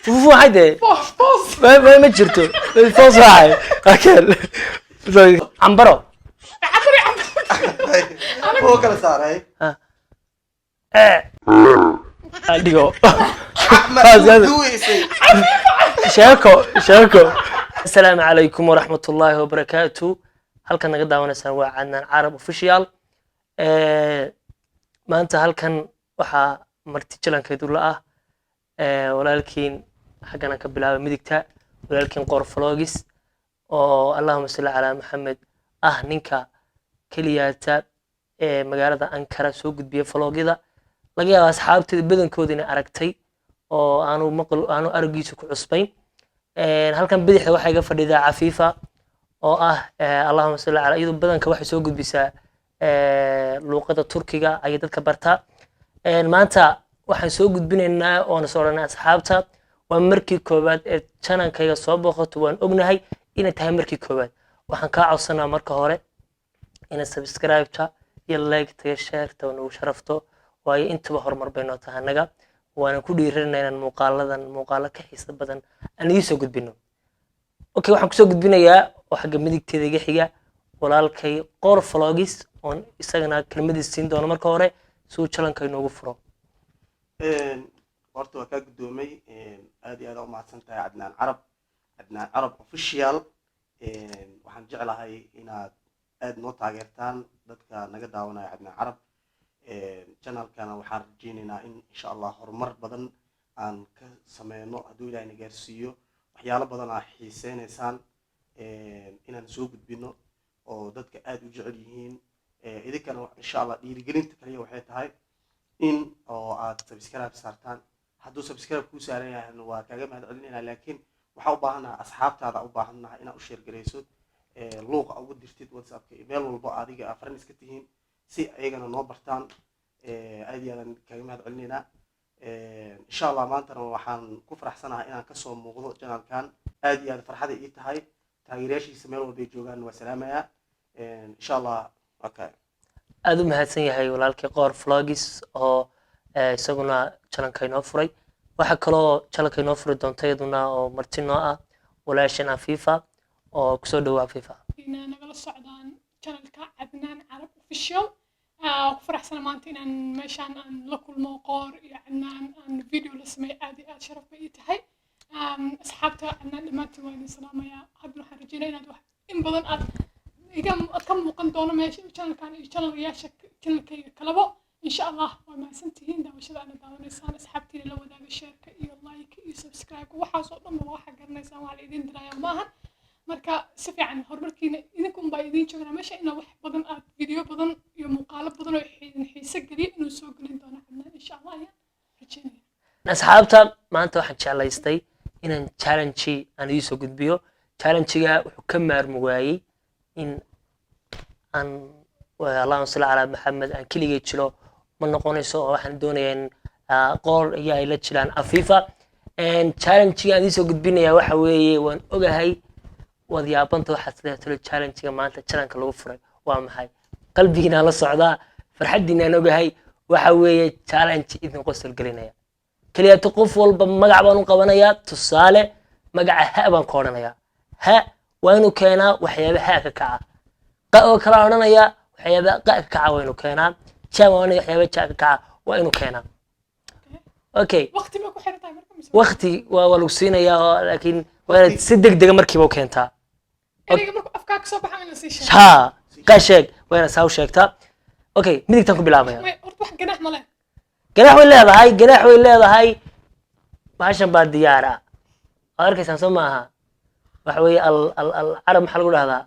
Fufu waxay dee Foos foos. Ma jirto foos, waxay akeen cambaro. Cabari cambaro. Oo kala saaray. Eh, dhigo. Ma duweysay. Sheeko sheeko. Asalaamu calaykum waraxmat ullaahi wabarakaatu. Halkan naga daawanaysaan waa Cadnaan Carab Official. Maanta halkan waxaa marti jalankeedu la ah walaalkiin xaggana ka bilaaba midigta, walaalkiin Qoor Vlogs, oo allahuma salli calaa Maxamed ah, ninka keliyaata ee magaalada Ankara soo gudbiya vlogyada. Laga yaaba asxaabteeda badankooda inay aragtay oo aanu maqal, aanu aragiisa ku cusbayn. Halkan bidixda waxaa iga fadhidaa Cafiifa oo ah allahuma salli calaa, iyadoo badanka waxay soo gudbisaa luuqada Turkiga ayay dadka bartaa. Maanta waxaan soo gudbinaynaa oona soo odhanay asxaabta, waa markii koowaad ee channelkayga soo booqato, waan ognahay inay tahay markii koowaad. Waxaan kaa codsanaa marka hore inaad subscribe-ta iyo like-ta iyo share-ta nagu sharafto, waayo intaba horumar bay noo tahay annaga, waana ku dhiiranaa inaan muuqaaladan muuqaalo ka xiisa badan aan idiin soo gudbino. Okay, waxaan kusoo gudbinayaa oo xagga midigteeda iga xiga walaalkay Qoor Vlogs, oon isagana kelmadiis siin doono marka hore si uu channelka inoogu furo. Horta waa kaa guddoomay, aad iyo aad u mahadsan tahay Cadnaan Carab, Cadnaan Carab Official. Waxaan jeclahay inaad aad noo taageertaan dadka naga daawanaya Cadnaan Carab channelkana. Waxaan rajeynaynaa in insha Allah horumar badan aan ka sameyno hadduu Ilahay na gaarsiiyo. Waxyaalo badan aa xiiseynaysaan inaan soo gudbino oo dadka aad u jecel yihiin. Idinkana insha Allah dhiirigelinta kaliya waxay tahay in oo aad subscribe saartaan. Hadduu subscribe kuu saaran yahayna waa kaaga mahad celinayna, laakiin waxaa u baahannahay asxaabtaada, u baahannahay inaad u share garayso, luuqa ugu dirtid WhatsAppka iyo meel walbo adiga aa friends ka tihiin, si ayagana noo bartaan. Aad iyo aadaan kaaga mahad celinaynaa. Insha Allah maantana waxaan ku faraxsanahay inaan kasoo muuqdo channelkan. Aad iyo aad farxada ii tahay. Taageerayaashiisa meel walba ay joogaan waa salaamayaa insha Allah. Okay. Aada u mahadsan yahay walaalkii Qoor Vlogs oo isaguna channelka inoo furay. Waxaa kaloo channelka inoo furi doonta iyaduna oo marti noo ah walaashan Afifa, oo kusoo dhawo Afifa. Ina nagala socdaan channelka Cadnaan Carab Official. Ku faraxsana maanta inaan meeshaan aan la kulmo Qoor iyo Cadnaan, aan video la sameeyo. Aad iyo aad sharaf bay ii tahay. Asxaabta Cadnaan dhammaantiin waa idin salaamayaa. Haddana waxaan rajeynaya inaad wax in badan aad iga aad ka muuqan doono meesha channelkan iyo channelyaasha channelkayga kalabo insha Allah. Waa mahadsantihiin daawashada aana daawanaysaan. Asxaabtiina la wadaaga shareka iyo like iyo subscribe, waxaas oo dhanba waxaa garanaysaan, waa la idin dirayaa maahan. Marka si fiican horumarkiina idinka unbaa idiin joognaa meesha, inaa wax badan aad video badan iyo muuqaalo badan oo idin xiise geliya inuu soo gelin doono Cadnaan insha Allah ayaan rajeynaya. Asxaabta, maanta waxaan jeclaystay inaan challenge aan idiin soo gudbiyo. Challenge-ga wuxuu ka maarmi waayey in aan, allahuma salli calaa Maxamed, aan keligay jiro ma noqonayso, oo waxaan doonayaa in Qoor iyo ay la jiraan Afifa. Challenge-ga aan idiin soo gudbinaya waxa weeye, waan ogahay waad yaabanta, waxaad leedahay, talo challenge-ga maanta channelka lagu furay waa maxay? Qalbigiinaan la socdaa, farxaddiinaan ogahay. Waxa weeye challenge idin qosol gelinaya. Keliyaata qof walba magac baan u qabanayaa. Tusaale, magaca ha baan ka odhanayaa. Ha waa inuu keenaa waxyaaba ha ka kaca. Qa oo kala odhanayaa, waxyaaba qa ka kaca waa inuu keenaa. Ja waa inuu waxyaaba ja ka kaca waa inuu keenaa. Okay. Waqti ma ku xiran tahay marka mise? Waqti waa lagu siinayaa oo, laakiin waa inaad si deg dega markiiba u keentaa. Ereyga markuu afkaa kasoo baxa in la sii sheego. Ha, qa sheeg, waa inaad saa u sheegtaa. Okay, midigtaan ku bilaabaya. Horta wax ganaax ma leh? Ganaax way leedahay, ganaax way leedahay. Bahashan baa diyaara, waad arkaysaan soo maaha? Waxa weeye al al al carab, maxaa lagu dhahdaa?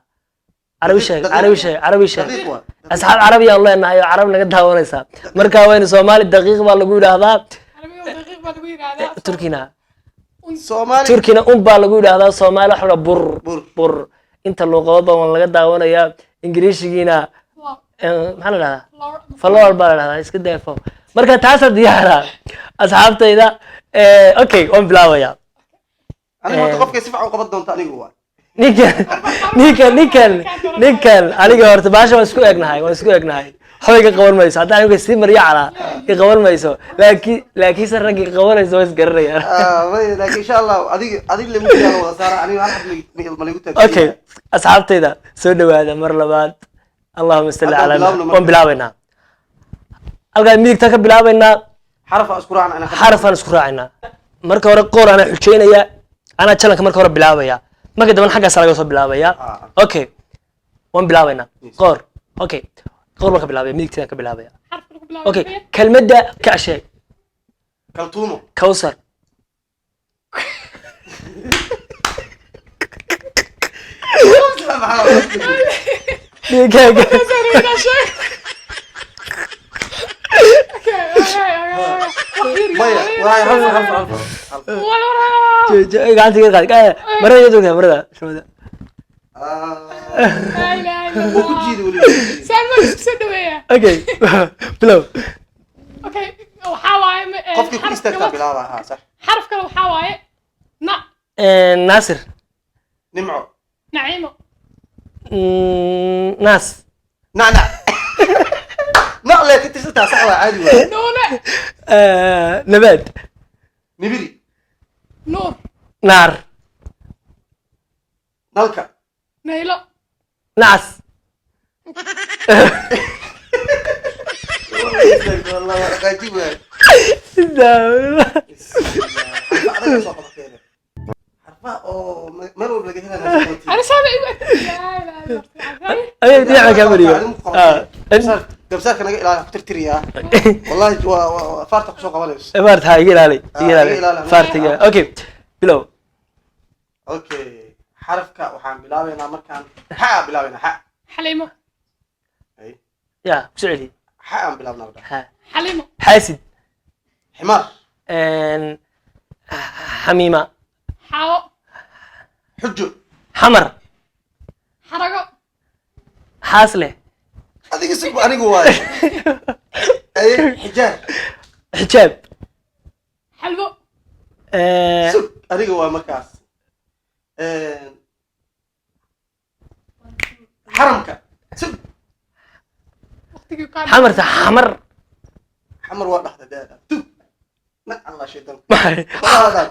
Carabi sheeg, carabi sheeg, carabi sheeg. Daqiiq waa. Asxaab carabi aan leenahay oo carab naga daawanaysaa, marka waynu Soomaali daqiiq baa lagu yidhaahdaa. Carabiga daqiiq baa lagu yidhaahdaa. Turkina? Soomaali. Turkina un baa lagu yidhaahdaa. Soomaali waxa la dhahaa bur. Bur. Bur. Inta luuqadood baa waan laga daawanayaa. Ingiriishigiina Flour. Maxaa la dhahdaa? Flour ama Flour baa la dhahdaa. Iska deefo. Marka taasaa diyaara asxaabtayda. Okay, waan bilaabaya. Aniga horta qofkay si fiican u qaban doonta anigu waa. Ninkan aniga horta baasha waan isku egnahay, waan isku egnahay. Waxba iga qaban mayso haddaan aniga sii mariyo calaa, i qaban mayso, laakiin laakiinse raggii qabanayso waa isgaranayaan. Ah, laakiin insha Allah adig lagu yaalo wada saara, aniga hal xab ma lagu taagsiiya. Okay, asxaabtayda, soo dhawaada mar labaad. Allahuma salli Hadda calaa bilaabno marka. Waan bilaabaynaa, halkaan midigta ka bilaabaynaa. Xaraf aan isku raacna ana. Xarafaan isku raacaynaa. Marka hore qoor anaa xujeynaya, anaa jalanka marka hore bilaabaya, marka dambena xaggaas laga soo bilaabaya. Ah. Okay, waan bilaabaynaa. Yes. Qoor, okay, qoor baan ka bilaabaya, midigtaydan ka bilaabaya. Xarafka lagu bilaabo. Okay, kelmadda ka sheeg. Kaltuumo. Kawsar. Dhigaaga. Maya, waay, hal hal hal hal. Gacanta iga qaad marada, iga dogtaa marada shooda. Ah, wuu ku jiiday weliba. Okay, bilow. Qofkii ku istaagtaa bilaaba, ha, sax. Xaraf kale waxaa waaye na. Naasir. Nimco. Naciimo. Naas. Nacnac, naclee ka tirsantaa, sax, waa caadi waay. Nuune. Nabaad. Nibiri. Nuur. Naar. Nalka. Naylo. Nacas. Wallahi waa dhaqaajin waay. Xarfa adag soo qabateen, xarfaha oo meel walba laga helayo. Ana saaba igu eg. Laa ilaaha illa Allah. Ayay dhinaca kaa mariyo. Gabsaarka naga ilaali, ku tirtiriyaa wallahi, waa faarta kusoo qabanayso. Maarta ha iga ilaali, iga Ah, ilaali. Iga ilaali. Faartiga. Okay, bilow. Okay, xarafka waxaan bilaabaynaa markaan xa bilaabaynaa, xa. Xaliimo. Ay. Ya ku soo celi. Xa aan bilaabnaa marka. Ha. Xaliimo. Xaasid. Ximaar. Xamiima. Xaawo. Xujo. Xamar. Xarago. Xaasle. Adiga sug, anigu waaye. Ay, xijaar. Xijaab. Xalwo. Sug, adiga waa markaas xaramka, sug. Waqtigii kaa. Xamarta, xamar. Xamar waa dhaxda daada tug, nac allah shaydan. Maxay? Walaaladan.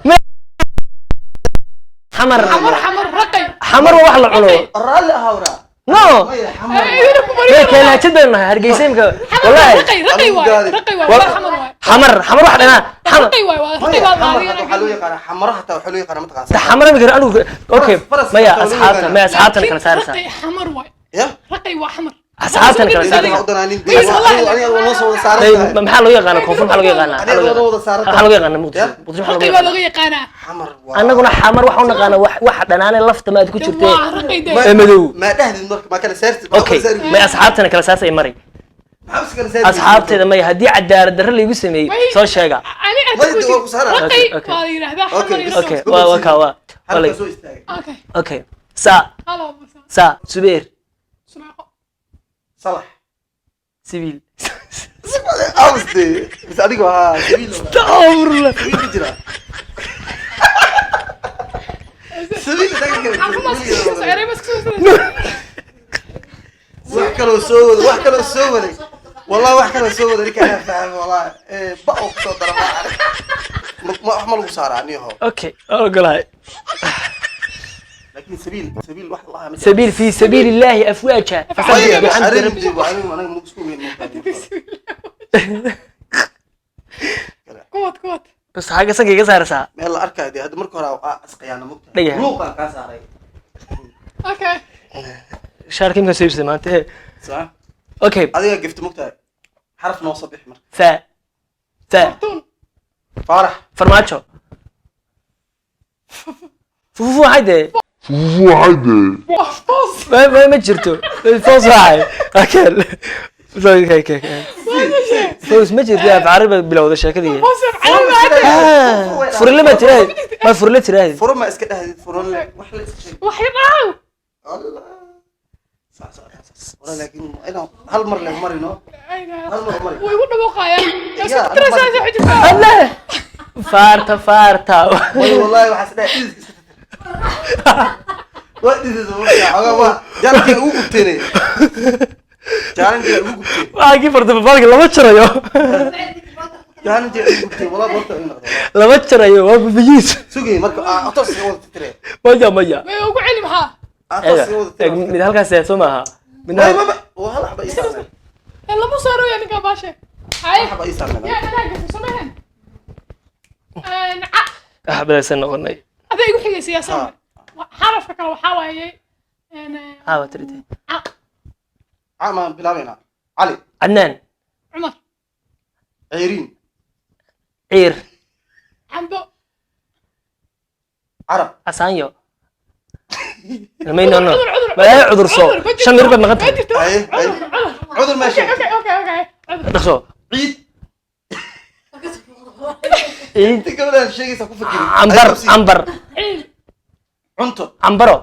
Xamar. Xamar, xamar, raqay. Xamar waa wax la cuno. Raalli ahawra. No. Maya, xamar. Idina ku mee mariyo. kalaajad baynu nahay Hargeysa imka. Xamar. Wallahi. Raqay, raqay waaye, raqay waaye, waa xamar waaye. Xamar, xamar wax dhanaa, xamar. Raqay waaye, waa raqay. Maya, waa xamar adigana hadda waxaa loo yaqaanaa xamara, hataa waxaa loo yaqaanaa, mataqaanaa. Ta xamar imika anigu, okay. Faras- maya faras asxaabta loo maya, asxaabtana kala laakiin saaraysaa. Raqay xamar waaye. Ya. Raqay waa xamar. Asxaabtana kala Idinka saaraysaa. waxaa u danaanin. Please, wallahi. Aniga waa noo soo wada saaran Tay, tahay. maxaa loo yaqaanaa koonfur? Maxaa looga yaqaanaa? Aniga waa noo wada saaran maxaa tahay. looga yaqaanaa Muqdisho? Ya. Muqdisho maxaa looga Raqay waa yaqaanaa? looga yaqaanaa. Xamar waa Annaguna xamar waxaan u naqaanaa wax waxa dhanaane lafta maad ku jirtee. Waa raqay dee. Ee madow. Ma dhahdid marka, ma kala saartid, ma Okay. kala saari. May, asxaabtana kala saasay maray. Maxaa is kala saari? Asxaabteeda maya, haddii cadaalad darro laygu sameeyey May- soo sheega. Ani aad May, ku waa ku saaran. raqay. Okay, okay. Waa la yidhaahdaa xamar Okay, iyo bis- raqay. Okay, waa waa ka waa waa Xarafka soo istaagay. Okay. Okay, sa. Halo masa. Sa, subeer. Sunaaqo. Salax. Sibiil. Awsde bis, adiga waa sabiil. Astagfirullah. Sabiil ma jiraa? Sabiil isaga kale. Caafimaad isku soo erey, bas ku soo. Wax kaloo soo wada, wax kaloo soo waday, wallahi wax kaloo soo waday ninka anaa fahmay wallahi. Ee, ba oo kusoo dara, ma arag. Wax ma lagu saaraa niyahow. Okay, waa ogolahay. Laakiin sabiil, sabiil wax lahaa ma jiro. Sabiil fi sabiil illaahi afwaaja fasabbih Maya, bixamdi arrin rabbik. jiro, anigu ma isku weyn. Kuwad, kuwad. Bas xagga sanka iga saaraysaa. Meel la arkayo dee, hadda marka hore aa isqiyaana mugtahay. Dhagax. Luuqaan kaa saaray. Okay. Shaarka imkaan soo iibsaday maanta. Sax. Okay. Adiga gifta mugtahay, xaraf noo soo bixi marka. Fa, fa. Fartuun. Faarax. Farmaajo, fufufu waxay dee. Waa foos. Ma jirto foos, waxay okay okay, foos ma jirto, af carabi baad bilowda sheekadii. Foos af carabi waaye. Furle ma tiraahdi, ma furle tiraahdi. Furo ma iska dhahdid, furo le wax la iska sheeg. Wax yar dhaaw. Allah, sax sax sax, wala laakiin inaan hal mar le marino, hal mar mari. Way igu dhawaaqayaan. Ya, Isku tiraysaa soo xijibtaa. Allah, faarta, faarta. Wallahi waxaa is dhahay iska tirtir, waa dhidid, xoogaa waa jaalkii ugu gubteenay. Challenge ugu gubtay. Waxaa kii farta babaalka lama jarayo. Challenge ugu gubtay, walaa borta in noqdo. Lama jarayo, waa babayiis. Sugay marka ah toos iga wada tire. Maya, maya. May ugu celi maxaa? Ah, toos iga wada tire. Mid halkaas soo maaha midna. Ma waa hal xaba ii saarnay. Ee, lama saaro ya ninka baashe. Hay. Hal xaba ii saarnay. Yaa anaa gafay soo maahan. Ca. Ah, badaysan noqonay. Adaa igu xigaysa yaa soo. Xarafka kale waxaa waaye Ah, waa tirite. Ca. Caamaan bilaabaynaa. Cali. Cadnaan. Cumar. Ceyriin. Ciir. Cambo. Carab. Casaanyo mayno no. Cudur, cudur. Malaayo cudurso. Cudur, ma jirto. 5 mir baad maqan Ma tahay. jirto. Ay, ay. Cudur, cudur. Cudur ma Okay, sheegtay. okay. Cudur. Dhaqso. Ciid. Ciid. Inta gabadhaan sheegaysa ku fikirin. Cambar, cambar. Ciil. Cunto. Cambaro.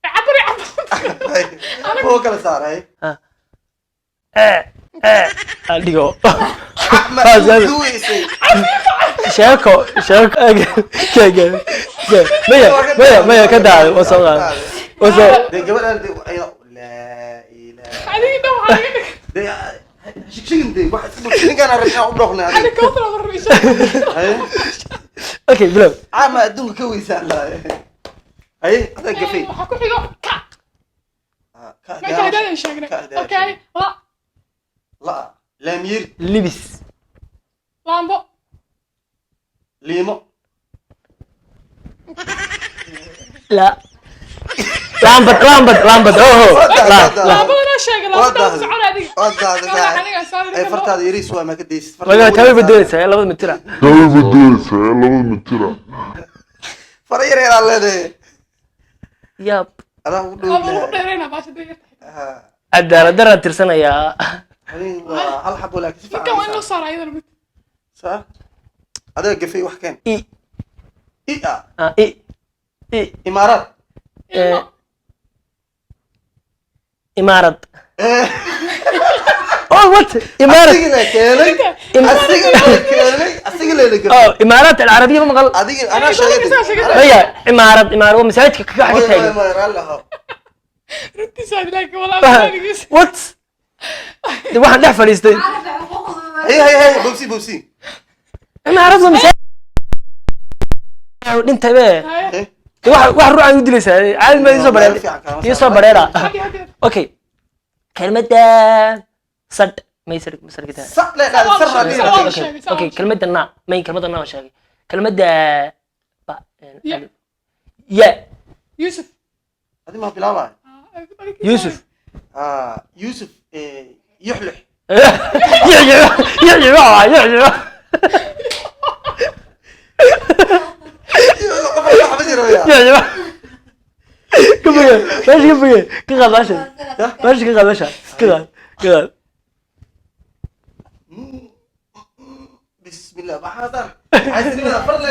Cabri, cabri. Kuwa kala saaray. Ee ee aan dhigo. Ma duweysay. Sheeko, sheeko. Maya, maya, maya, ka daada waa soo qaada, waa soo. Dee gabadhaan dee ay laa ilaaha. Adiga dhan waxaa laga dhigay. Dee shigshigin dee wax isku ninkaan aan rabnaa u dhoqnay Adiga adiga. kawtar oo rabisha. Haye. Okay, bilow. Caama adduunka ka weysaan lahay. Haye, adaa gafay. Waxaa ku xigo ka. Ah, ka Ma inta hadaadan sheegnay. Ka hadaadan. Okay, la. La laamiyeri. Libis. Laambo. Liimo. La laambad, laambad, laambad, oho, la la. Laambadana sheegay, Waa laambada daahday. socon adiga. Waa daahday. Waa aniga soo. Ay, fartaada yariis waa ma ka daysid. Laga taabay badoonaysaa labada mitira. Taabay badoonaysaa labada mitira. Fara yar yaraa leedahay. Yaab. Adaa ugu dhow. Ama ugu dheerayna baasha dee yartahay. Cadaalad daraan tirsanayaa. Habeen waa hal xabo laakiin si Ninkan fiican. waa in loo saaraa iyadana mid. Saa adaa gafay wax keen. I. I ah. Ah, i i. Imaaraad. Ilmo. Imaarad. Oh, what imaarad? Asiga la keenay, asiga la keenay, asiga la la gafay. Oh, imaaraat alcarabiya ma maqal. Adiga anaa sheegay. Maya, imaarad, imaarad waa masaajidka kaga xagga taagan. Raalli ahaw. Runtiisa laakiin walaa waligiis. What de waxaan dhex fadhiistay. Hay hay hay, bobsi bobsi. Imaarad waa masaajid dhintay be. Haye. De wax wax ruuxan u dilaysaa caadi ma iisoo bareer, iisoo bareera. Hadi hadi. Okay, kelmadda sad may sar sargita. Sa le dhaad sar Sawa. raadi. Okay, okay, kelmadda na may kelmadda na waan sheegay, kelmadda ba. Ya. Ya. Yusuf. Adi ma bilaabay. Yusuf. Ah, Yusuf yuxlix. يعجب يعجب يعجب. Qof waxa ma jiro ya. يعجب كبر ماشي كبر كغاد ماشي ماشي كغاد ماشي كغاد كغاد. Bismillah, maxaa dar xasinimada farle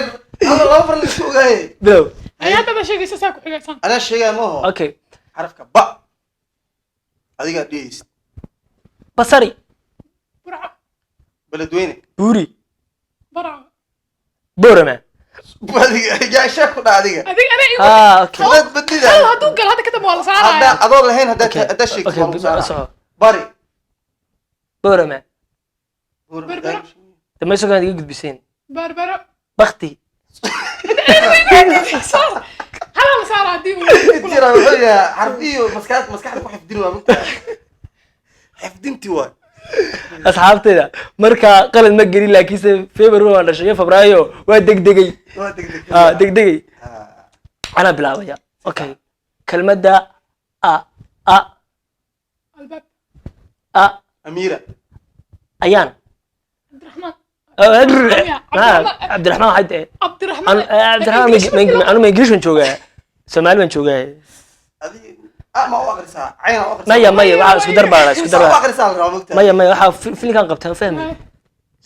hal laba farle isku ogaay. بلو. Ay, hadda baa sheegaysa saa ku xigaysan. Anaa sheegaya ma aho. اوكي. Xarafka ba adigaa dhihaysid. بصري. Burco. Beledweyne. بوري. Barco. بورما. Adiga yaa sheeg ku dha adiga. Adiga anaa igu. اه، اوكي. Hadaad badida. Hal hadduu galo hadda kadib waa la saaraya. Haddaa adoo lahayn haddaad اوكي. haddaad sheegtid waa lagu اوكي saaraa. صح. Bari. بورما. Berbero. ما يسوق عندي قد بسين. Barbaro. بختي. Saar. Hal la saara haddii uu. Jira wuxuu yahay xarfiyo maskaxda maskaxda ku xifdin waa mugta xifdinti waa. Asxaabtayda marka qalad ma gelin, laakiinse february waan dhashay iyo febraayo waa degdegay. Waa degdeg. Ah, degdegay. Anaa bilaabaya. Okay, kelmadda a a. Albaab. A. Amiira. Ayaan. Cabdiraxmaan. Cabdiraxmaan waxay tahay Cabdiraxmaan. Cabdiraxmaan anu ma English baan joogaa, Soomaali baan joogaa. Adiga a ma u aqrisaa cayn u aqrisaa? Maya, maya, waxaa isku dar baa isku dar Saa u baa. aqrisaa la rabaa mugta. Maya, maya, waxaa filinkan qabtaan fahmay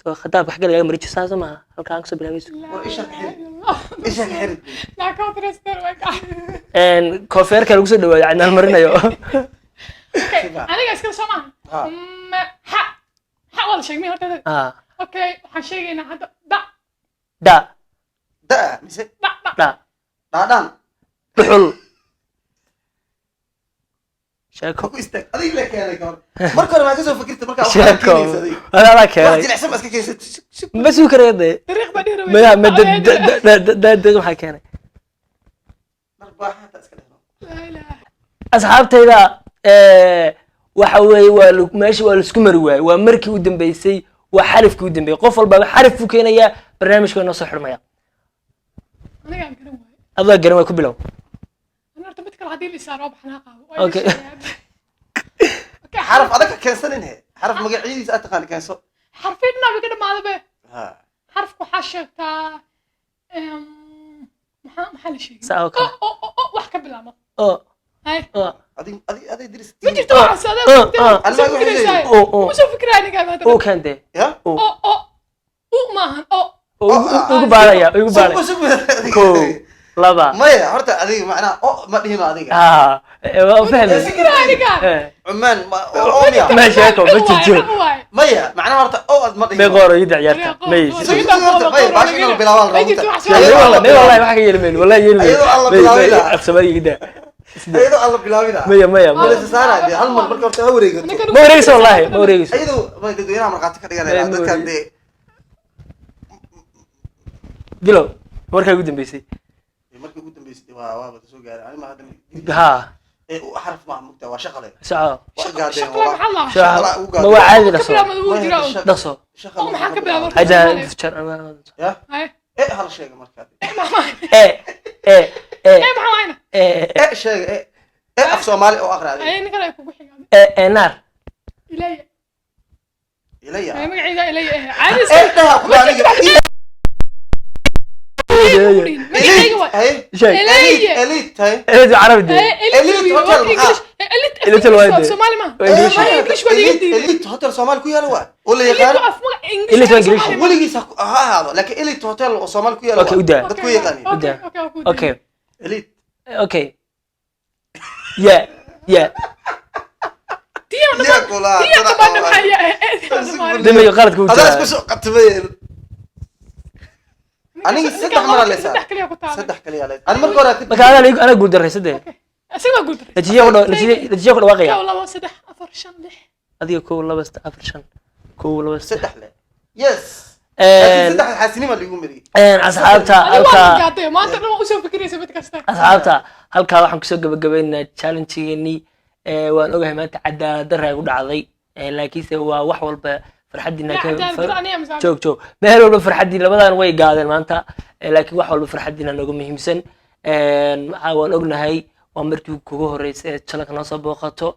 soo khadaab wax galaga marijo saas maaha halkaan kasoo bilaabayso. War isha ka xirid, isha ka xirid. Laa kawtar way ka. Koofeerka lagu soo dhawaayo cadnaan marinayo. Okay, aniga iskala soo maaha. Ha. Ha ha, waa la sheegmay horta. Ah. Okay, waxaan sheegaynaa hadda da. Da. Da mise? Da da. Da. Dhaadhaan. Dhuxul. Sheeko. Ku istaag adiga la keenay gabar. Marka hore maa kasoo fikirta markaa waxaad Sheeko. keenaysa adiga. Adaa Wax keenay. jilicsan baa iska keensatay. Ma sugi karaya dee. Dariiq baa dhihi rabay. Maya, ma da maxaa keenay? Dharbaaxa hataa iska dhehno. Laa ilaaha. Asxaabtayda, waxa weeye waa meesha waa laisku mari waayey. Waa markii u dambeysay, waa xarifkii u dambeeyey. Qof walbaaba xarif buu keenayaa, barnaamijka waa noo soo xidhmaya. Anigaan garan waaye. Adaa garan waay, ku bilow. Ana horta mid kale haddii la isaaro waa xanaaqa. Okay. Okay. Xaraf adag ka keensanin he. Xaraf magacyadiisa aad taqaan keenso. Xarfiin dhinaa bay ka dhamaada be. Ha. Xarafku waxaa sheegtaa, maxaa la sheegay? Saa oo kale. O wax ka bilaabo. Oo. Hay. Oo. Adig diris. Ma jirto waxaas adaa. Oh. Soo fikiraysaa. Oo. Uma soo fikiraya aniga maanta. Oo keen dee. Ya? Oo. O o u maahan o. Oo, ugu baaraya, ugu baaraya. Sug, sug. Kow, laba. Maya, horta adiga macnaha o ma dhihino adiga. Ah, waa fahmay. Fikiraya aniga. Cumaan ma o miya? Ma sheeko, ma jirto. Waaye. Maya, macnaha horta o ad ma dhihino. May qooro ida ciyaarta may. Maya, baasha inuu bilaabaa la Ma jirto rabaa. wax. May wallahi, may wallahi, waxa ka yeeli mayno, wallahi yeeli mayno. Ayadoo alla May bilaabay lahaa. Af Soomaaliga ida. Iyadoo alla bilaabina. Maya, maya, Ma maya. la saara dee hal mar marka horta ha wareegato. Ma wareegayso, wallahi ma wareegayso. Iyadoo ma dadweynaha markhaati ka dhiganayna Ma dadkan wareegayso. dee. Bilow markaa ugu dambeysay. Markii ugu dambeysay waa waaba soo gaaray anima hadda. Ha. Ee xaraf maaha mugta, waa shaqale. Soco. Waa gaadeen. Shaqla maxaa la Shaqala ugu Ma waa caadi? ka Dhaqso. bilaabmada wuu jiraa un. Dhaqso. Shaqale. Oo, maxaa ka bilaabay? Haja jar. Ya. Hay. Ee hal sheega markaa. Maxaa? E e e. Ee, maxaa waayna? E. Ee sheega, ee ee af Soomaali oo aqra adiga. Ay, ninkan ay kugu xigaan. E e naar. Ilaya. Ilaya. Ay, magacayga ilaya eh caadi. Ee dhaha ku aniga. Magacayga waa Hay. Sheeg. Ilaya. Elite hay. Elite carabi dee. Elite hotel maxaa? Elite. Elite waa dee. Soomaali ma Waa English. Ee, English waa iga diiday. Elite hotel Soomaali ku yaala waa oo la Elite yaqaan. waa af magac English. Elite waa English. Soomaali ma. Weligiis ha ahaado, laakiin Elite hotel oo Soomaali ku yaala Okay, waa. u daa. Dadku yaqaaniin. Okay, Udaa. okay, waa ku diiday. Okay. Elite. Okay, ya ya. Tiyo Ya dhamaan. kulaa. Tiyo dhamaan maxaa ya eh dhamaan. Damayo qaladka u Adaa jiraa. isku soo qatibay. Aniga saddex mar aa Saddex kaliya ku taalay. Saddex kaliya leeyahay. Ani marka hore Marka adaa anaa guul darray saddex. Okay. Asiga waa guul daray. Natiijo ku natiijo ku dhawaaqaya. 1, 2, 3, 4, 5, 6. Adiga kow, laba, saddex, afar, shan, kow, laba, saddex. Saddex le. Yes. Laakiin saddex xaasinima liigu mariyay. Asxaabta Adiga waa halkaa gaatay maanta dhan waa usoo fikiraysa mid kasta. Asxaabta, halkaa waxaan kusoo gabagabaynaynaa challenge-geenii. Waan ogahay maanta cadaalad darra ay ku dhacday, laakiinse waa wax walba farxaddiina Yaa cadaalad darro aniga misaal. Joog, joog, meel walba farxaddii labadan way gaadeen maanta, laakiin wax walba farxaddiina nooga muhiimsan. Waxaa waan ognahay waa markii kugu horreysay ee channelka noo soo booqato.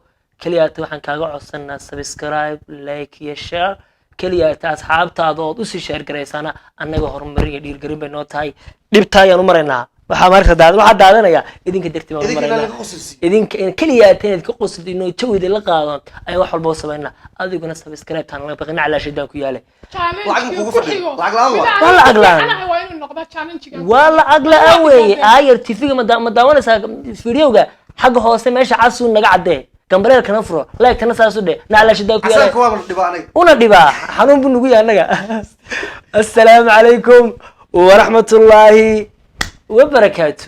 Keliyaata waxaan kaaga codsanaa subscribe, like iyo share. Keliyaata asxaabtaada ood usii share garaysaana annaga horumarin iyo dhiirgelin bay noo tahay. Dhibta ayaan u maraynaa, waxaa marka waxaa daadanaya idinka dartii baan u Idinka maraynaa. laga qosolsiiyo. Idinka in keliyaata inaad ka qoslid inoo jawida la qaado ayaan wax walba u samaynaa. Adiguna subscribe taan laga baqin calaa shaydaan ku yaale. Lacag ma kugu fadhiyo? Lacag la'aan waa. Waa lacag la'aan. Waa inuu noqdaa challenge-ga. Waa lacag la'aan weeye. Aayar tv-ga ma daawanaysaa videoga? Xagga hoose meesha casuu naga caddee, gambareerkana furo, like-tana saasu dhe, naclaa shaydaan ku yaale. Asaga waa la dhibaa aniga. Una dhibaa, xanuun buu nugu yahay annaga. Assalaamu calaykum waraxmatullaahi wabarakaatu.